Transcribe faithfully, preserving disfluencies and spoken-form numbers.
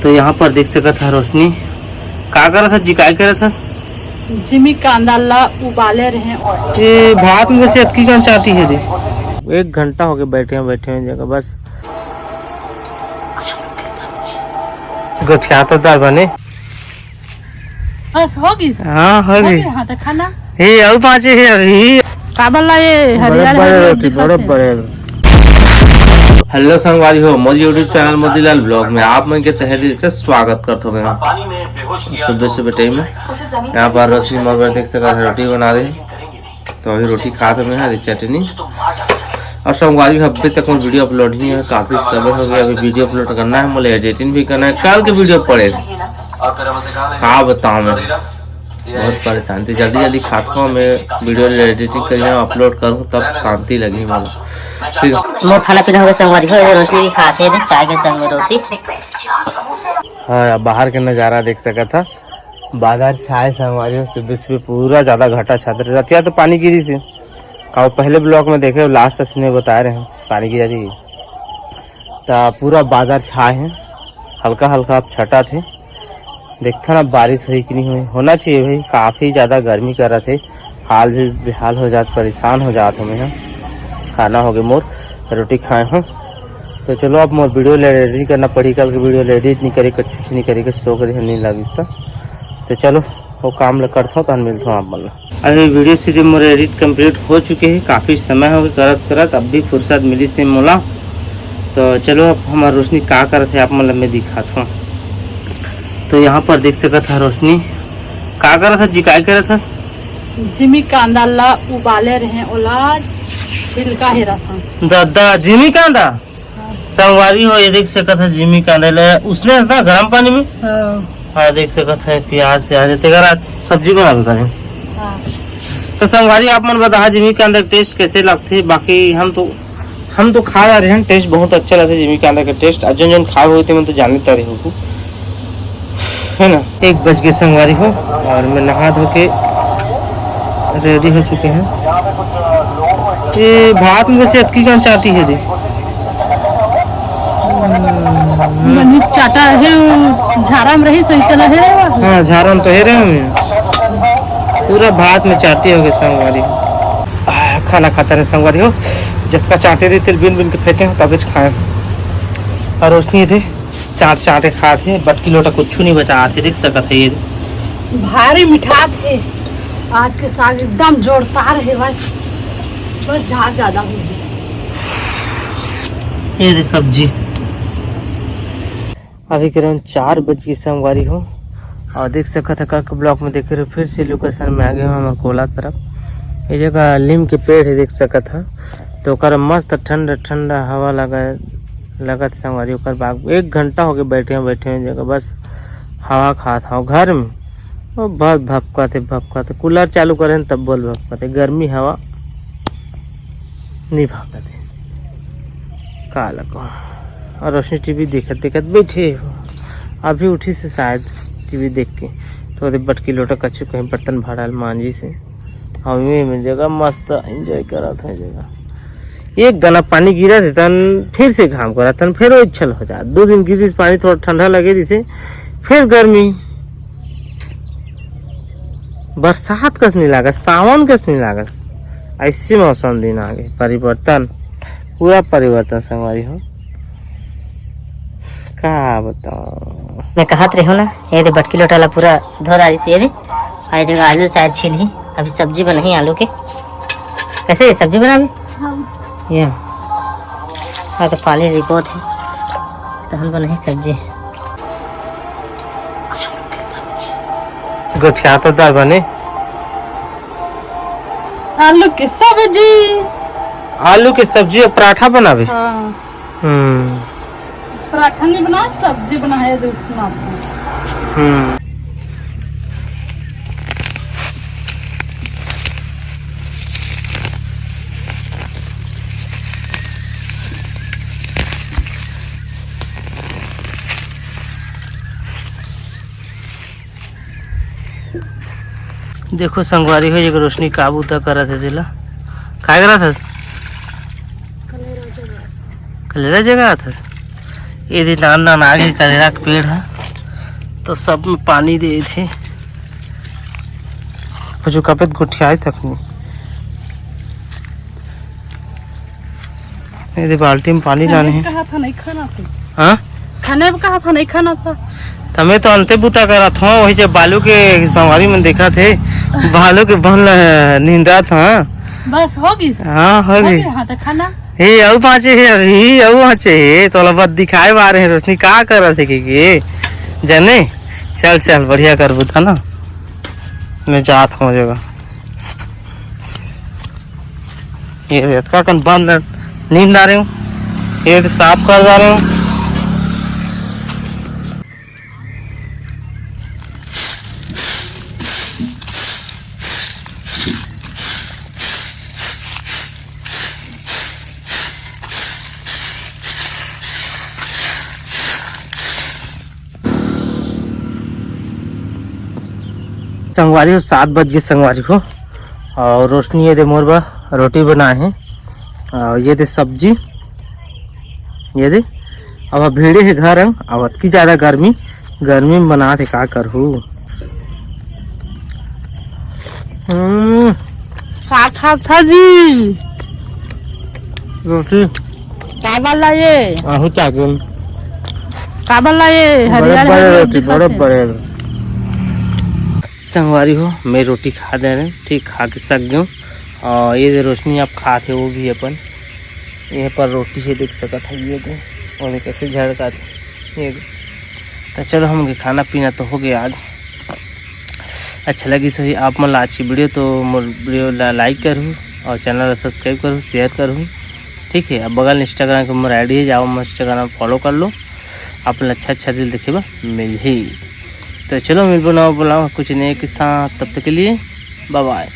तो यहाँ पर देख सकत ह रोशनी का करत ह जी, काय करत ह? जिमी कांदा ला उबाले रहे। ये भात में से अतकी कन चाटी है रे। एक घंटा हो गए बैठे हैं, बैठे हैं जगह बस। गोठिया तो दाल बने। बस हो गई। हाँ, हो हो गई। गई, हाँ, तो खाना। हे, अउ पाँचे हे अभी। का बोला ये हरियर बड़े हरियर रोटी, दिखत बड़े है। बड़े। हेलो संगवारी हो, मोर YouTube चैनल मोतीलाल ब्लॉग में आप मन के तहे दिल से स्वागत करत हों। सुबह सुबह टाइम में यहाँ पर रोशनी मोर बर देख सकत ह रोटी बना रहे। तो अभी रोटी खात हवे, हरी चटनी। और संगवारी हो, अभी तक मोर वीडियो अपलोड नहीं है, काफी समय हो गया। अभी वीडियो अपलोड करना है, मोला एडिटिंग भी करना है, कल के वीडियो पड़े। का बताऊं मैं, बहुत परेशान थी। जल्दी जल्दी खात हूँ मैं, वीडियो एडिटिंग करूँ, अपलोड करूँ, तब शांति लगी मोला। ठीक है। मोर खाना पीना हो गया संगवारी हो, ये रोशनी भी खाते हैं चाय के संग में रोटी। हाँ, अब बाहर के नजारा देख सकत ह। बादर छाए संगवारी हो, सुबह सुबह पूरा ज्यादा घटा छात रहे। रतिया तो पानी गिरी से, का वो पहले ब्लॉग में देखे, लास्ट सीन में बताए रहे पानी गिरा जी। त पूरा बादर छाए हे, हल्का हल्का अब छटा थे। देखथन अब बारिश होही कि नहीं होही, होना चाहिए भाई, काफी ज्यादा गर्मी करत हे, हाल भी बेहाल हो जात, परेशान हो जात हमें। खाना हो गए मोर, रोटी खाए हूँ। तो चलो, अब मोर वीडियो ले एडिट करना पड़ी, कल के वीडियो ले एडिट नहीं करे, कुछ नहीं करे, कुछ सो करे नहीं लगिस तो। तो चलो, वो काम ल करथो, तहन मिलथो आप मन ला। अभी वीडियो सीरीज मोर एडिट कंप्लीट हो चुके हे, काफी समय हो गए करत करत, अब भी फुर्सत मिली से मोला। तो चलो, अब हमार रोशनी का करत हे, आप मन ला मैं दिखात हूँ। तो यहाँ पर देख सकत ह रोशनी का करत ह जी, काय करत ह? जिमी कांदा ला उबाले रहे, ओला छिलका हेरत हूँ। दादा, जिमी कांदा? संगवारी हो, ये देख सकत ह जिमी कांदा ले उसने ना गरम पानी में। हाँ। हाँ, देख सकत ह प्याज, प्याज तेकर आज सब्जी बनावे करे। हाँ। तो संगवारी, आप मन बताहा जिमी कांदा के टेस्ट कैसे लगथे। बाकी हम तो, हम तो खा रहे हैं, टेस्ट बहुत अच्छा लगथे जिमी कांदा के टेस्ट। और जन जन खाए हुए थे, मन तो जाने तारे हो, है ना। एक बज के संगवारी हो और मैं नहा धो के रेडी हो चुके हैं। ये भात में से अतकी कन चाटी है रे। मनी चाटा हे, झारा में रही सोई तेला हे रे बा। हाँ, झारा में तो हे रे हम। पूरा भात में चाटी हो गए संगवारी। आह, खाना खाता रहे संगवारी हो, जतका चाटे रही तेल बिन बिन के फेंके हो तबे खाए। और रोशनी थे चाट चाटे खात हे, बटकी लोटा कुछ नहीं बचा आते देख सकत है ये। भारी मिठात हे, आज के साग एकदम जोरदार हे भाई, बस झार ज्यादा हो गया। ये रे सब्जी। अभी करीबन चार बज के संगवारी हो, और देख सकत है कल के ब्लॉग में देखे रहे, फिर से लोकेशन में आ गए हो हमर कोला तरफ। ये जगह लीम के पेड़ है, देख सकत है, तो ओकर मस्त ठंडा ठंडा हवा लगा लगत संगवारी, ओकर बाद एक घंटा हो गए बैठे हैं, बैठे हैं जगह, बस हवा खात हव घर में। वो बहुत भपकत हे, भपकत हे, कूलर चालू करे हैं तब बोल भपकत हे, गर्मी हवा नहीं भागत हे। का लगो? और रोशनी टीवी देखत देखत बैठे हो, अभी उठी से शायद टीवी देख के, तो ओदे बटकी लोटा कछु कहीं बर्तन भाड़ा मांजी से। अउ ये में जगह मस्त एंजॉय करत हे जगह। एक दाना पानी गिरत हे तन फिर से घाम करत, तन फिर उछल हो जात। दो दिन गिरिस पानी, थोड़ा ठंडा लगे जैसे, फिर गर्मी। बरसात कस नहीं लागत, सावन कस नहीं लागत। ऐसे मौसम दिन आ गए, परिवर्तन, पूरा परिवर्तन संगवारी हो। का बताओ? मैं कहत रहे हो ना, ये दे बटकी लोटा ला पूरा धो डाली से, ये दे। आ जगह आलू शायद छील ही, अभी सब्जी बनाही आलू के। कैसे ये सब्जी बनाबे? हाँ। ये। हाँ, तो पानी रिपोर्ट है, तहन बनाही सब्जी। गोठिया तो दाल बने। आलू के सब्जी। आलू के सब्जी और पराठा बनाबे? हाँ। हम्म। पराठा नहीं बना, सब्जी बना है, दूसरा। हम्म। देखो संगवारी हो, एक रोशनी का बूता करत हे, तेला काय करत हे? कलेरा जगात हे। ये दे नान नान आगे करेला के पेड़ ह, तो सब में पानी दे थे। कुछ कपेत गोठियाए तक नहीं। ये दे बाल्टी में पानी लाने हैं। कहा था नहीं खाना था। हाँ? खाने में कहा था नहीं खाना था। तमे तो अंते बुता करत हो, वही जब बालू के संगवारी मन देखा थे, बालू के बन ल-, निंदा था। बस हो गई। हाँ, हो हो गई। गई, हाँ, तो खाना। हे, अउ बाँचे हे, अभी अउ बाँचे हे, तोला बस दिखाए बारे हे, रोशनी का करत हे के, के? जाने? चल, चल, बढ़िया करबू था ना। मैं जात हूँ जगह। ये दे, अतका कन बंद नींद आ रहे हूँ। ये दे, साफ कर जा रहे हूँ। संगवारी हो, सात बज गए संगवारी हो, और रोशनी ये दे मोर बर रोटी बनाए हे, और ये दे सब्जी, ये दे। अब भिड़े हे घर अंग, अब अतकी ज्यादा गर्मी, गर्मी में बनात हे, का करहू। हम्म। का खात ह जी? रोटी। का वाला ये? आहू चावल। का वाला ये? बड़े हरियर बड़े हरियर रोटी, दिखत बड़े हे। बड़े। संगवारी हो, मैं रोटी खा दे रहे, ठीक, खा के सक गयो। और ये दे रोशनी आप खात हे, वो भी अपन ये पर रोटी हे, देख सकत हे, ये दे, और ये कैसे झड़कात हे, ये दे। तो चलो, हम खाना पीना तो हो गया आज। अच्छा लगी सही आप मन ला आज की वीडियो, तो मोर वीडियो ला लाइक करू और चैनल ला सब्सक्राइब करू, शेयर करू, ठीक है। अब बगल Instagram के मोर आईडी है, जाओ मोर Instagram फॉलो कर लो, आप मन ला अच्छा अच्छा reel देखे बर मिलही। तो चलो, मिलबो नवा ब्लॉग कुछ नए के साथ, तब तक के लिए बाय बाय।